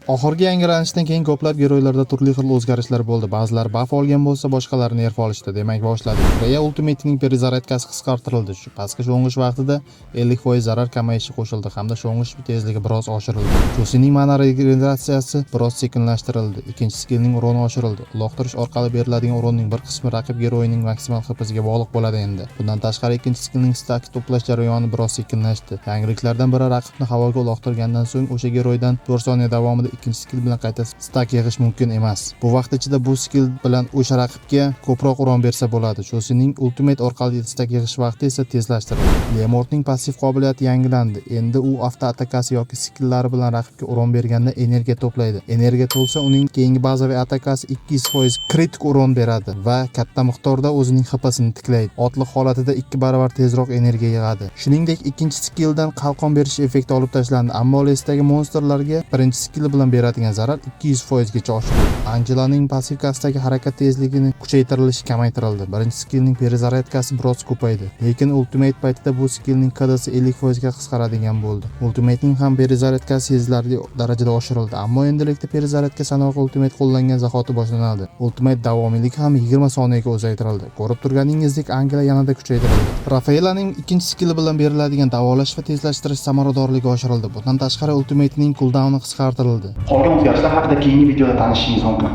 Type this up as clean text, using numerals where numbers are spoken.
Oxirgi yangilanishdan keyin ko'plab geroylarda turli xil o'zgarishlar bo'ldi. Ba'zilar buff olgan bo'lsa, boshqalari nerf olishdi. Demak, boshladik. Freya ultimate'ning перезарядка si qisqartirildi. Shu pastki sho'ng'ish vaqtida 50% zarar kamayishi qo'shildi hamda sho'ng'ish tezligi biroz oshirildi. Chosining mana regeneratsiyasi biroz sekinlashtirildi. Ikkinchi skillning урон i oshirildi. Uloqtirish orqali beriladigan урон ning bir qismi raqib geroyining maksimal HPsiga bog'liq bo'ladi endi. Bundan tashqari, ikkinchi skillning stack to'plash jarayoni biroz sekinlashdi. Yangiliklardan biri: raqibni havoga uloqtirgandan so'ng o'sha geroydan 4 soniya davomida ikkinchi skill bilan qayta stack yig'ish mumkin emas. Bu vaqt ichida bu skill bilan o'sha raqibga ko'proq урон bersa bo'ladi. Chosining ultimate orqali stack yig'ish vaqti esa tezlashtirildi. Lemortning passiv qobiliyati yangilandi. Endi u avto atakasi yoki skilllari bilan raqibga урон berganda energiya to'playdi. Energiya to'lsa, uning keyingi bazaviy atakasi 200% kritik урон beradi va katta miqdorda o'zining HPsini tiklaydi. Otliq holatida 2 barobar tezroq energiya yig'adi. Shuningdek, ikkinchi skilldan qalqon berish effekti olib tashlandi, ammo лес dagi monstrlarga birinchi skill bilan beradigan zarar 200% gacha oshirildi. Angelaning пассивка sidagi harakat tezligini kuchaytirilishi kamaytirildi. Birinchi skillning перезарядка si biroz ko'paydi. Lekin ultimate paytida bu skillning KDsi 50% ga qisqaradigan bo'ldi. Ultimatening ham перезарядка si sezilarli darajada oshirildi, ammo endilikda перезарядка sanog'i ultimate qo'llangan zahoti boshlanadi. Ultimate davomiyligi ham 20 soniyaga uzaytirildi. Ko'rib turganingizdek, Angela yanada kuchaytirildi. Rafaelaning ikkinchi skilli bilan beriladigan davolash va tezlashtirish samaradorligi oshirildi. Bundan tashqari, ultimatening cooldown i qisqartirildi. Qolgan o'zgarishlar haqida keyingi videoda tanishishingiz mumkin.